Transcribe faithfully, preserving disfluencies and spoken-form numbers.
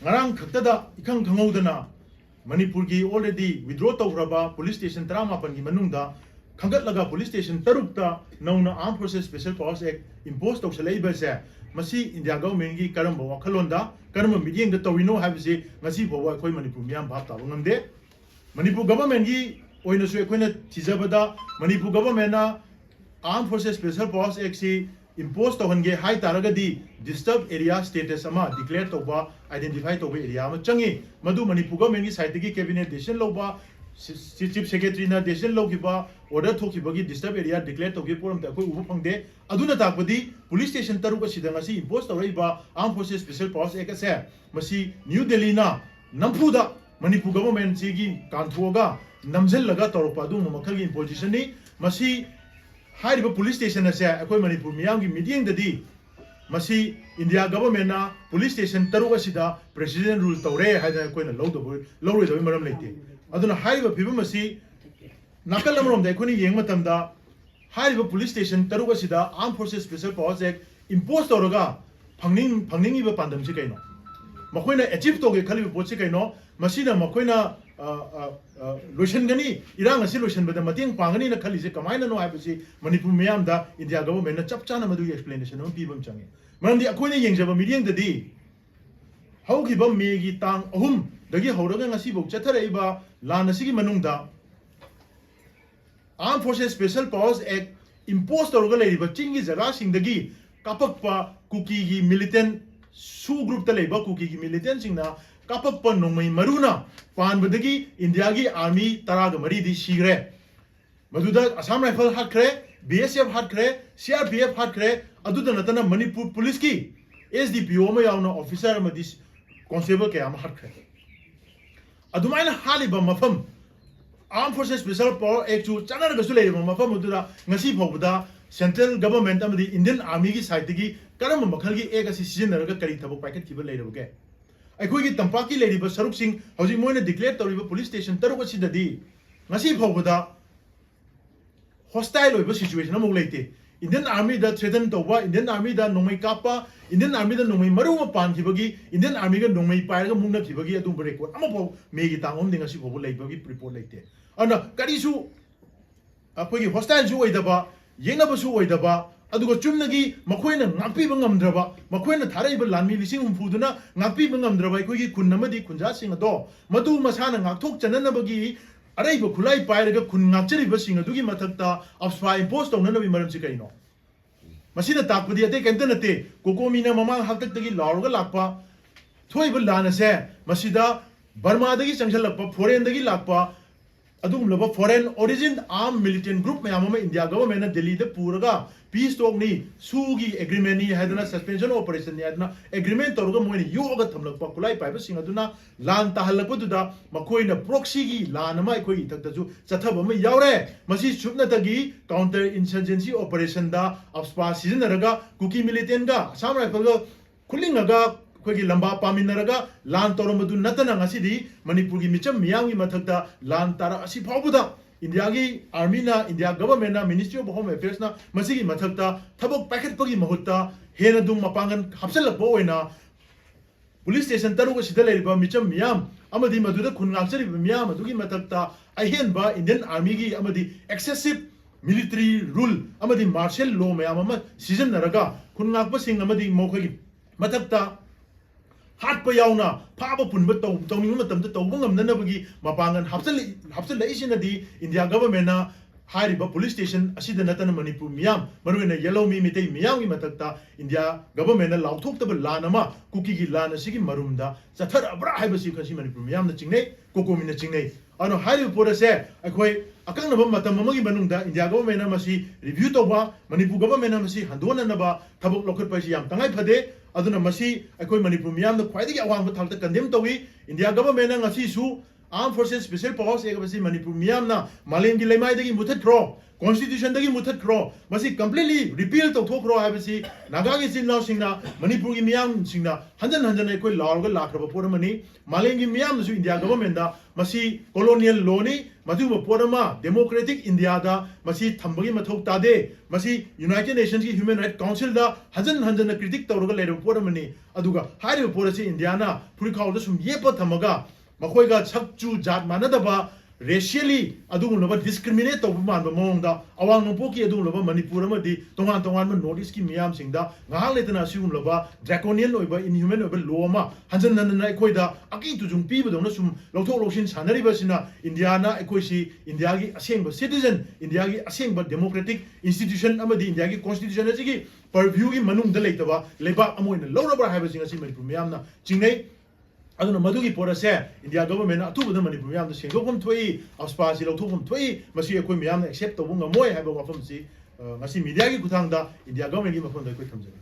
ꯉꯔꯥꯡ ꯈꯛꯇꯗ ꯏꯈꯪ ꯈꯪꯍꯧꯗꯅ ꯃꯅꯤꯄꯨꯔꯒꯤ already withdraw ꯇꯧꯈ꯭ꯔꯕ police station ꯇꯔꯥꯃꯥꯄꯟꯒꯤ ꯃꯅꯨꯡꯗ ꯈꯟꯒꯠꯂꯒ police station ꯇꯔꯨꯛꯇ ꯅꯧꯅ Armed Forces Special Powers Act impose ꯇꯧꯁꯜꯂꯛꯏꯕꯁꯦ, ꯃꯁꯤ India governmentꯀꯤ ꯀꯔꯝꯕ ꯋꯥꯈꯜꯂꯣꯟꯗ, ꯀꯔꯝꯕ ꯃꯤꯠꯌꯦꯡꯗ ꯇꯧꯔꯤꯅꯣ ꯍꯥꯏꯕꯁꯤ ꯉꯁꯤ ꯐꯥꯎꯕ ꯑꯩꯈꯣꯏ ꯃꯅꯤꯄꯨꯔ ꯃꯤꯌꯥꯝ ꯚꯥꯞ ꯇꯥꯕ ꯉꯝꯗꯦ꯫ ꯃꯅꯤꯄꯨꯔ governmentꯀꯤ ꯑꯣꯏꯅꯁꯨ ꯑꯩꯈꯣꯏꯅ ꯊꯤꯖꯕꯗ, Manipur governmentꯅ Armed Forces Special Powers Actꯁꯤ impose ꯇꯧꯍꯟꯒꯦ ꯍꯥꯏ ꯇꯥꯔꯒꯗꯤ, disturb area status ꯑꯃ declare ꯇꯧꯕ, identify ꯇꯧꯕ area ꯑꯃ ꯆꯪꯉꯤ꯫ ꯃꯗꯨ ꯃꯅꯤꯄꯨꯔ governmentꯀꯤ sideꯇꯒꯤ cabinet decision ꯂꯧꯕ, ꯆꯤ-, ꯆꯤ-, chief secretaryꯅ decision ꯂꯧꯈꯤꯕ, order ꯊꯣꯛꯈꯤꯕꯒꯤ disturb area declare ꯇꯧꯈꯤꯕ ꯄꯣꯠ ꯑꯝꯇ ꯑꯩꯈꯣꯏ ꯎꯕ ꯐꯪꯗꯦ꯫ ꯑꯗꯨꯅ ꯇꯥꯛꯄꯗꯤ police station ꯇꯔꯨꯛ ꯑꯁꯤꯗ ꯉꯁꯤ impose ꯇꯧꯔꯛꯏꯕ Armed Forces Special Powers Act ꯑꯁꯦ, ꯃꯁꯤ ꯅ꯭ꯌꯨ ꯗꯦꯜꯂꯤꯅ ꯅꯝꯐꯨꯗ ꯃꯅꯤꯄꯨꯔ governmentꯁꯤꯒꯤ ꯀꯥꯟꯊꯣꯛꯑꯒ ꯅꯝꯁꯤꯜꯂꯒ ꯇꯧꯔꯛꯄ ꯑꯗꯨꯒꯨꯝꯕ ꯃꯈꯜꯒꯤ impositionꯅꯤ꯫ ꯃꯁꯤ ꯍꯥꯏꯔꯤꯕ police station ꯑꯁꯦ ꯑꯩꯈꯣꯏ ꯃꯅꯤꯄꯨꯔ ꯃꯤꯌꯥꯝꯒꯤ ꯃꯤꯠꯌꯦꯡꯗꯗꯤ ꯃꯁꯤ India governmentꯅ police station ꯇꯔꯨꯛ ꯑꯁꯤꯗ president rule ꯇꯧꯔꯦ ꯍꯥꯏꯗꯅ ꯑꯩꯈꯣꯏꯅ ꯂꯧꯗꯕ, ꯂꯧꯔꯣꯏꯗꯕꯒꯤ ꯃꯔꯝ ꯂꯩꯇꯦ꯫ ꯑꯗꯨꯅ ꯍꯥꯏꯔꯤꯕ ꯐꯤꯕꯝ ꯑꯁꯤ ꯅꯥꯀꯜ ꯑꯃꯔꯣꯝꯗ ꯑꯩꯈꯣꯏꯅ ꯌꯦꯡꯕ ꯃꯇꯝꯗ, ꯍꯥꯏꯔꯤꯕ police station ꯇꯔꯨꯛ ꯑꯁꯤꯗ Armed Forces Special Powers Act impose ꯇꯧꯔꯒ ꯐꯪꯅꯤꯡ-, ꯐꯪꯅꯤꯡꯉꯤꯕ ꯄꯥꯟꯗꯝꯁꯤ ꯀꯩꯅꯣ? ꯃꯈꯣꯏꯅ achieve ꯇꯧꯒꯦ ꯈꯜꯂꯤꯕ ꯄꯣꯠꯁꯤ ꯀꯩꯅꯣ? ꯃꯁꯤꯅ ꯃꯈꯣꯏꯅ, ꯑ, ꯑ, ꯑ, ꯂꯣꯏꯁꯤꯟꯒꯅꯤ, ꯏꯔꯥꯡ ꯑꯁꯤ ꯂꯣꯏꯁꯤꯟꯕꯗ ꯃꯇꯦꯡ ꯄꯥꯡꯒꯅꯤꯅ ꯈꯜꯂꯤꯁꯦ ꯀꯃꯥꯏꯅꯅꯣ ꯍꯥꯏꯕꯁꯤ ꯃꯅꯤꯄꯨꯔ ꯃꯤꯌꯥꯝꯗ India governmentꯅ ꯆꯞ ꯆꯥꯅ ꯃꯗꯨꯒꯤ explanation ꯑꯃ ꯄꯤꯕ ꯑꯃ ꯆꯪꯉꯤ꯫ ꯃꯔꯝꯗꯤ ꯑꯩꯈꯣꯏꯅ ꯌꯦꯡꯖꯕ ꯃꯤꯠꯌꯦꯡꯗꯗꯤ ꯍꯧꯈꯤꯕ ꯃꯦꯒꯤ ꯇꯥꯡ ꯑꯍꯨꯝꯗꯒꯤ ꯍꯧꯔꯒ ꯉꯁꯤꯐꯥꯎ ꯆꯠꯊꯔꯛꯏꯕ ꯂꯥꯟ ꯑꯁꯤꯒꯤ ꯃꯅꯨꯡꯗ Armed Forces Special Powers Act impose ꯇꯧꯔꯒ ꯂꯩꯔꯤꯕ ꯆꯤꯡꯒꯤ ꯖꯒꯥꯁꯤꯡꯗꯒꯤ ꯀꯥꯞꯄꯛꯄ ꯀꯨꯀꯤꯒꯤ militant, SoO groupꯇ ꯂꯩꯕ ꯀꯨꯀꯤꯒꯤ militantꯁꯤꯡꯅ ꯀꯥꯞꯄꯛꯄ ꯅꯣꯡꯃꯩ ꯃꯔꯨꯅ ꯄꯥꯟꯕꯗꯒꯤ Indiaꯒꯤ army ꯇꯔꯥꯒ ꯃꯔꯤꯗꯤ ꯁꯤꯈ꯭ꯔꯦ꯫ ꯃꯗꯨꯗ Assam Rifle ꯍꯥꯠꯈ꯭ꯔꯦ, B S F ꯍꯥꯠꯈ꯭ꯔꯦ, C R P F ꯍꯥꯠꯈ꯭ꯔꯦ꯫ ꯑꯗꯨꯗ ꯅꯠꯇꯅ Manipur policeꯀꯤ S D P O ꯑꯃ ꯌꯥꯎꯅ officer ꯑꯃꯗꯤ constable ꯀꯌꯥ ꯑꯃ ꯍꯥꯠꯈ꯭ꯔꯦ꯫ ꯑꯗꯨꯃꯥꯏꯅ ꯍꯥꯠꯂꯤꯕ ꯃꯐꯝ, Armed Forces Special Power Actꯁꯨ ꯆꯠꯅꯔꯒꯁꯨ ꯂꯩꯔꯤꯕ ꯃꯐꯝ ꯑꯗꯨꯗ ꯉꯁꯤ ꯐꯥꯎꯕꯗ central government ꯑꯃꯗꯤ Indian armyꯒꯤ sideꯇꯒꯤ ꯀꯔꯝꯕ ꯃꯈꯜꯒꯤ act ꯑꯁꯤ ꯁꯤꯖꯤꯟꯅꯔꯒ ꯀꯔꯤ ꯊꯕꯛ ꯄꯥꯏꯈꯠꯈꯤꯕ ꯂꯩꯔꯕꯒꯦ? ꯑꯩꯈꯣꯏꯒꯤ ꯇꯝꯄꯥꯛꯀꯤ ꯂꯩꯔꯤꯕ ꯁꯔꯨꯛꯁꯤꯡ, ꯍꯧꯖꯤꯛ ꯃꯣꯏꯅ declare ꯇꯧꯔꯤꯕ police station ꯇꯔꯨꯛ ꯑꯁꯤꯗꯗꯤ ꯉꯁꯤ ꯐꯥꯎꯕꯗ hostile ꯑꯣꯏꯕ situation ꯑꯃꯐꯥꯎ ꯂꯩꯇꯦ꯫ Indian Army ꯗ threaten ꯇꯧꯕ, Indian Army ꯗ ꯅꯣꯡꯃꯩ ꯀꯥꯞꯄ, Indian Army ꯗ ꯅꯣꯡꯃꯩ ꯃꯔꯨ ꯑꯃ ꯄꯥꯟꯈꯤꯕꯒꯤ, Indian Army ꯒ ꯅꯣꯡꯃꯩ ꯄꯥꯏꯔꯒ ꯃꯨꯛꯅꯈꯤꯕꯒꯤ ꯑꯗꯨꯒꯨꯝꯕ record ꯑꯃꯐꯥꯎ ꯃꯦꯒꯤ ꯇꯥꯡ ꯑꯍꯨꯝꯗꯤ ꯉꯁꯤ ꯐꯥꯎꯕ ꯂꯩꯕꯒꯤ report ꯂꯩꯇꯦ꯫ ꯑꯗꯨꯅ ꯀꯔꯤꯁꯨ ꯑꯩꯈꯣꯏꯒꯤ hostile ꯁꯨ ꯑꯣꯏꯗꯕ, ꯌꯦꯛꯅꯕꯁꯨ ꯑꯣꯏꯗꯕ, ꯑꯗꯨꯒ ꯆꯨꯝꯅꯒꯤ ꯃꯈꯣꯏꯅ ꯉꯥꯛꯄꯤꯕ ꯉꯝꯗ꯭ꯔꯕ, ꯃꯈꯣꯏꯅ ꯊꯥꯔꯛꯏꯕ ꯂꯥꯟꯃꯤ ꯂꯤꯁꯤꯡ ꯍꯨꯝꯐꯨꯗꯨꯅ ꯉꯥꯛꯄꯤꯕ ꯉꯝꯗ꯭ꯔꯕ ꯑꯩꯈꯣꯏꯒꯤ ꯈꯨꯟ ꯑꯃꯗꯤ ꯈꯨꯟꯖꯥꯁꯤꯡ ꯑꯗꯣ ꯃꯗꯨ ꯃꯁꯥꯅ ꯉꯥꯛꯊꯣꯛꯆꯅꯅꯕꯒꯤ ꯑꯔꯩꯕ ꯈꯨꯠꯂꯥꯏ ꯄꯥꯏꯔꯒ ꯈꯨꯟ ꯉꯥꯛꯆꯔꯤꯕꯁꯤꯡ ꯑꯗꯨꯒꯤ ꯃꯊꯛꯇ AFSPA impose ꯇꯧꯅꯅꯕꯒꯤ ꯃꯔꯝꯁꯤ ꯀꯔꯤꯅꯣ? ꯃꯁꯤꯅ ꯇꯥꯛꯄꯗꯤ ꯑꯇꯩ ꯀꯔꯤꯝꯇ ꯅꯠꯇꯦ, ꯀꯣꯀꯣꯃꯤꯅ ꯃꯃꯥꯡ ꯍꯥꯛꯇꯛꯇꯒꯤ ꯂꯥꯎꯔꯒ ꯂꯥꯛꯄ ꯊꯣꯛꯏꯕ ꯂꯥꯟ ꯑꯁꯦ ꯃꯁꯤꯗ ꯕꯔꯃꯥꯗꯒꯤ ꯆꯪꯁꯤꯜꯂꯛꯄ, foreign ꯗꯒꯤ ꯂꯥꯛꯄ ꯑꯗꯨꯒꯨꯝꯂꯕ foreign origin armed militant group ꯃꯌꯥꯝ ꯑꯃ India government ꯅ ꯗꯦꯜꯂꯤꯗ ꯄꯨꯔꯒ peace talk ꯅꯤ, ꯁꯨꯒꯤ agreement ꯅꯤ ꯍꯥꯏꯗꯅ, suspension operation ꯅꯤ ꯍꯥꯏꯗꯅ agreement ꯇꯧꯔꯒ ꯃꯣꯏꯅ ꯌꯣꯛꯑꯒ ꯊꯝꯂꯛꯄ ꯈꯨꯠꯂꯥꯏ ꯄꯥꯏꯕꯁꯤꯡ ꯑꯗꯨꯅ ꯂꯥꯟ ꯇꯥꯍꯜꯂꯛꯄꯗꯨꯗ ꯃꯈꯣꯏꯅ proxy ꯒꯤ ꯂꯥꯟ ꯑꯃ ꯑꯩꯈꯣꯏꯒꯤ ꯏꯊꯛꯇꯁꯨ ꯆꯠꯊꯕ ꯑꯃ ꯌꯥꯎꯔꯦ꯫ ꯃꯁꯤ ꯁꯨꯞꯅꯇꯒꯤ counter insurgency operation ꯗ AFSPA ꯁꯤꯖꯤꯟꯅꯔꯒ ꯀꯨꯀꯤ militant ꯒ Assam Rifle ꯒ ꯈꯨꯠꯂꯤꯡꯉꯒ ꯑꯩꯈꯣꯏꯒꯤ ꯂꯝꯕꯥ ꯄꯥꯃꯤꯟꯅꯔꯒ ꯂꯥꯟ ꯇꯧꯔꯝꯕꯗꯨ ꯅꯠꯇꯅ ꯉꯁꯤꯗꯤ ꯃꯅꯤꯄꯨꯔꯒꯤ ꯃꯤꯆꯝ ꯃꯤꯌꯥꯝꯒꯤ ꯃꯊꯛꯇ ꯂꯥꯟ ꯇꯥꯔꯛ ꯑꯁꯤ ꯐꯥꯎꯕꯗ India ꯒꯤ army ꯅ, India government ꯅ, Ministry of Home Affairs ꯅ ꯃꯁꯤꯒꯤ ꯃꯊꯛꯇ ꯊꯕꯛ ꯄꯥꯏꯈꯠꯄꯒꯤ ꯃꯍꯨꯠꯇ ꯍꯦꯟꯅ ꯑꯗꯨꯝ ꯃꯄꯥꯡꯒꯜ ꯍꯥꯞꯆꯤꯜꯂꯛꯄ ꯑꯣꯏꯅ police station ꯇꯔꯨꯛ ꯑꯁꯤꯗ ꯂꯩꯔꯤꯕ ꯃꯤꯆꯝ ꯃꯤꯌꯥꯝ ꯑꯃꯗꯤ ꯃꯗꯨꯗ ꯈꯨꯟ ꯉꯥꯛꯆꯔꯤꯕ ꯃꯤꯌꯥꯝ ꯑꯗꯨꯒꯤ ꯃꯊꯛꯇ ꯑꯍꯦꯟꯕ Indian Army ꯒꯤ ꯑꯃꯗꯤ excessive military rule ꯑꯃꯗꯤ martial law ꯃꯌꯥꯝ ꯑꯃ ꯁꯤꯖꯤꯟꯅꯔꯒ ꯈꯨꯟ ꯉꯥꯛꯄꯁꯤꯡ ꯑꯃꯗꯤ ꯃꯈꯣꯏꯒꯤ ꯃꯊꯛꯇ ꯍꯥꯠꯄ ꯌꯥꯎꯅ ꯐꯥꯕ ꯄꯨꯟꯕ ꯇꯧ-, ꯇꯧꯅꯤꯡꯕ ꯃꯇꯝꯗ ꯇꯧꯕ ꯉꯝꯅꯅꯕꯒꯤ ꯃꯄꯥꯡꯒꯜ ꯍꯥꯞꯆꯤꯜꯂꯛꯏ-, ꯍꯥꯞꯆꯤꯜꯂꯛꯏꯁꯤꯅꯗꯤ India government ꯅ ꯍꯥꯏꯔꯤꯕ police station ꯑꯁꯤꯗ ꯅꯠꯇꯅ ꯃꯅꯤꯄꯨꯔ ꯃꯤꯌꯥꯝ, ꯃꯔꯨꯑꯣꯏꯅ ꯌꯦꯜꯍꯧꯃꯤ ꯃꯤꯇꯩ ꯃꯤꯌꯥꯝꯒꯤ ꯃꯊꯛꯇ India government ꯅ ꯂꯥꯎꯊꯣꯛꯇꯕ ꯂꯥꯟ ꯑꯃ, ꯀꯨꯀꯤꯒꯤ ꯂꯥꯟ ꯑꯁꯤꯒꯤ ꯃꯔꯨꯝꯗ ꯆꯠꯊꯔꯛꯑꯕ꯭ꯔꯥ ꯍꯥꯏꯕꯁꯤ ꯉꯁꯤ ꯃꯅꯤꯄꯨꯔ ꯃꯤꯌꯥꯝꯅ ꯆꯤꯡꯅꯩ, ꯀꯣꯀꯣꯃꯤꯅ ꯆꯤꯡꯅꯩ꯫ ꯑꯗꯨꯅ ꯍꯥꯏꯔꯤꯕ ꯄꯣꯠ ꯑꯁꯦ ꯑꯩꯈꯣꯏ ꯑꯀꯛꯅꯕ ꯃꯇꯝ ꯑꯃꯒꯤ ꯃꯅꯨꯡꯗ India government ꯅ ꯃꯁꯤ review ꯇꯧꯕ, ꯃꯅꯤꯄꯨꯔ government ꯅ ꯃꯁꯤ ꯍꯟꯗꯣꯛꯅꯅꯕ ꯊꯕꯛ ꯂꯧꯈꯠꯄ ꯍꯥꯏꯁꯤ ꯌꯥꯝ ꯇꯉꯥꯏ ꯐꯗꯦ꯫ ꯑꯗꯨꯅ ꯃꯁꯤ ꯑꯩꯈꯣꯏ ꯃꯅꯤꯄꯨꯔ ꯃꯤꯌꯥꯝꯅ ꯈ꯭ꯋꯥꯏꯗꯒꯤ ꯑꯋꯥꯡꯕ ꯊꯥꯛꯇ condemn ꯇꯧꯏ꯫ India government ꯅ ꯉꯁꯤꯁꯨ Armed Forces Special Powers Act ꯍꯥꯏꯕꯁꯤ ꯃꯅꯤꯄꯨꯔ ꯃꯤꯌꯥꯝꯅ ꯃꯥꯂꯦꯝꯒꯤ ꯂꯩꯃꯥꯏꯗꯒꯤ ꯃꯨꯊꯠꯈ꯭ꯔꯣ, constitution ꯗꯒꯤ ꯃꯨꯊꯠꯈ꯭ꯔꯣ, ꯃꯁꯤ completely repeal ꯇꯧꯊꯣꯛꯈ꯭ꯔꯣ ꯍꯥꯏꯕꯁꯤ ꯅꯥꯒꯥꯒꯤ ꯏꯆꯤꯟ ꯏꯅꯥꯎꯁꯤꯡꯅ, ꯃꯅꯤꯄꯨꯔꯒꯤ ꯃꯤꯌꯥꯝꯁꯤꯡꯅ ꯍꯟꯖꯟ ꯍꯟꯖꯟꯅ ꯑꯩꯈꯣꯏ ꯂꯥꯎꯔꯒ ꯂꯥꯛꯈ꯭ꯔꯕ ꯄꯣꯠ ꯑꯃꯅꯤ꯫ ꯃꯥꯂꯦꯝꯒꯤ ꯃꯤꯌꯥꯝꯅꯁꯨ ꯏꯟꯗꯤꯌꯥ government ꯗ ꯃꯁꯤ colonial law ꯅꯤ, ꯃꯗꯨꯒꯨꯝꯕ ꯄꯣꯠ ꯑꯃ democratic ꯏꯟꯗꯤꯌꯥꯗ ꯃꯁꯤ ꯊꯝꯕꯒꯤ ꯃꯊꯧ ꯇꯥꯗꯦ, ꯃꯁꯤ United Nations ꯀꯤ Human Rights Council ꯗ ꯍꯟꯖꯟ ꯍꯟꯖꯟꯅ critic ꯇꯧꯔꯒ ꯂꯩꯔꯕ ꯄꯣꯠ ꯑꯃꯅꯤ꯫ ꯑꯗꯨꯒ ꯍꯥꯏꯔꯤꯕ ꯄꯣꯠ ꯑꯁꯤ ꯏꯟꯗꯤꯌꯥꯅ ꯐꯨꯔꯤꯠꯈꯥꯎꯗ ꯁꯨꯝ ꯌꯦꯞꯄ ꯊꯝꯃꯒ ꯃꯈꯣꯏꯒ ꯁꯛ ꯆꯨ ꯖꯥꯠ ꯃꯥꯟꯅꯗꯕ, racially ꯑꯗꯨꯒꯨꯝꯂꯕ discriminate ꯇꯧꯕ ꯃꯥꯟꯕ ꯃꯑꯣꯡꯗ ꯑꯋꯥꯡ ꯅꯣꯡꯄꯣꯛꯀꯤ ꯑꯗꯨꯒꯨꯝꯂꯕ ꯃꯅꯤꯄꯨꯔ ꯑꯃꯗꯤ ꯇꯣꯉꯥꯟ ꯇꯣꯉꯥꯟꯕ North East ꯀꯤ ꯃꯤꯌꯥꯝꯁꯤꯡꯗ ꯉꯥꯏꯍꯥꯛ ꯂꯩꯇꯅ ꯑꯁꯤꯒꯨꯝꯂꯕ draconian ꯑꯣꯏꯕ, inhuman ꯑꯣꯏꯕ law ꯑꯃ ꯍꯟꯖꯟ ꯍꯟꯖꯟꯅ ꯑꯩꯈꯣꯏꯗ ꯑꯀꯤ ꯇꯨꯖꯨꯡ ꯄꯤꯕꯗꯧꯅ ꯁꯨꯝ ꯂꯧꯊꯣꯛ ꯂꯧꯁꯤꯟ ꯁꯥꯟꯅꯔꯤꯕꯁꯤꯅ ꯏꯟꯗꯤꯌꯥꯅ ꯑꯩꯈꯣꯏꯁꯤ ꯏꯟꯗꯤꯌꯥꯒꯤ ꯑꯁꯦꯡꯕ citizen, ꯏꯟꯗꯤꯌꯥꯒꯤ ꯑꯁꯦꯡꯕ democratic institution ꯑꯃꯗꯤ ꯏꯟꯗꯤꯌꯥꯒꯤ constitution ꯑꯁꯤꯒꯤ purview ꯒꯤ ꯃꯅꯨꯡꯗ ꯂꯩꯇꯕ ꯂꯩꯕꯥꯛ ꯑꯃ ꯑꯣꯏꯅ ꯂꯧꯔꯕ꯭ꯔꯥ ꯍꯥꯏꯕꯁꯤ ꯉꯁꯤ ꯃꯅꯤꯄꯨꯔ ꯃꯤꯌꯥꯝꯅ ꯆꯤꯡꯅꯩ꯫ ꯑꯗꯨꯅ ꯃꯗꯨꯒꯤ ꯄꯣꯠ ꯑꯁꯦ ꯏꯟꯗꯤꯌꯥ government ꯅ ꯑꯊꯨꯕꯗ ꯃꯅꯤꯄꯨꯔ ꯃꯤꯌꯥꯝꯗ ꯁꯦꯡꯗꯣꯛꯐꯝ ꯊꯣꯛꯏ, AFSPA ꯁꯤ ꯂꯧꯊꯣꯛꯐꯝ ꯊꯣꯛꯏ, ꯃꯁꯤ ꯑꯩꯈꯣꯏ ꯃꯤꯌꯥꯝꯅ accept ꯇꯧꯕ ꯉꯝꯃꯣꯏ ꯍꯥꯏꯕ ꯋꯥꯐꯝꯁꯤ, ꯑ, ꯉꯁꯤ media ꯒꯤ ꯈꯨꯠꯊꯥꯡꯗ ꯏꯟꯗꯤꯌꯥ government ꯀꯤ ꯃꯐꯝꯗ ꯑꯩꯈꯣꯏ ꯊꯝꯖꯒꯦ꯫